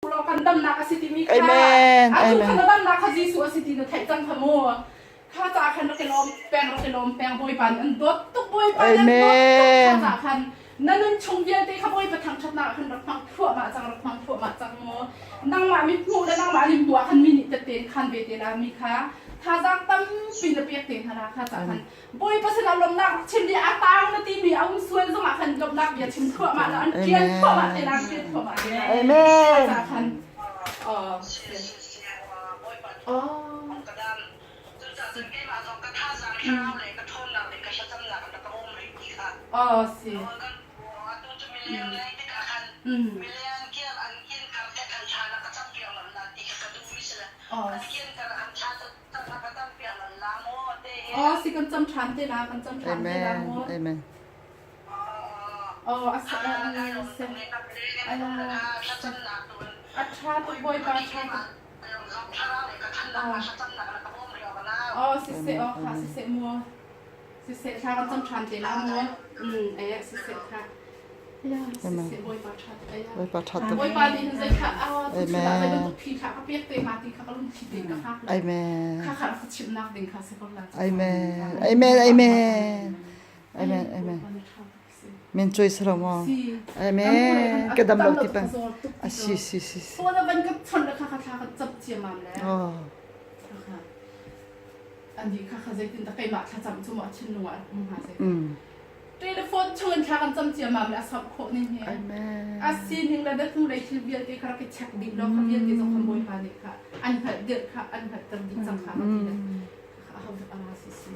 Kan damnak a si timi kha Amen. atu Amen. kha na damnak kha Jesuh a si ti na theih cang kha mu. Kha caah khan rak i lawm peng rak i lawm peng Bawipa nih an dawt tuk Bawipa nih an dawt tuk Amen. kha caah khan na nun chung vialte kha Bawipa thangṭhatnak ah khan rak hmang thluahmah cang rak hmang thluahmah cang mu. Nangmah mit hmuh le nangmah lim hmuh ah khan mi nih tette in khan ve te la mi kha thazaang tampi na pek te hna la kha caah khan Bawipa sinah lawmhnak rak chim i a taang na timi a um sual zongah khan lawmhnak bia chim thluahmah la an ṭial thluahmah te la an ṭial thluahmah te la. Amen. Caah khan oh oh si mm oh Oh, si kan cam ṭhan te la, kan cam ṭhan te la Amen. mu. Amen. Oh, a sa se. A ṭha tuk bawipa ṭha tuk. Oh, siseh oh kha siseh mu. Siseh thla kan cam ṭhan te la mu. Mm, eh siseh kha. Amen. Bawipa ṭha tuk. Bawipa ṭha tuk. Bawipa nih hin zei kha ah Amen. zei bantuk phi kha ka pek te hnga ti kha ka lungthli te ka hngak lo. Amen. Kha kha ka chimhnak ding kha si ko la. Amen. Amen. Amen. Amen. Amen. Men choi saro mo. Amen. Ka dam lo ti pa. A si si si. Phone a van ka chon le kha kha thla ka cap ciamam le. Oh. Ani kha kha zeitin ta keimah thlacam cu maw a thinlung ah a rak um hnga zei. Telephone chung in thla kan cam ciammam le a samh khawh ning hi. A sining le na hnulei thil vialte kha rak i check dih law kha vialte zong kha Bawipa nih kha an hngalh dirh kha an hngalhter dih cang kha ka ti le kha aho dah a ra si si.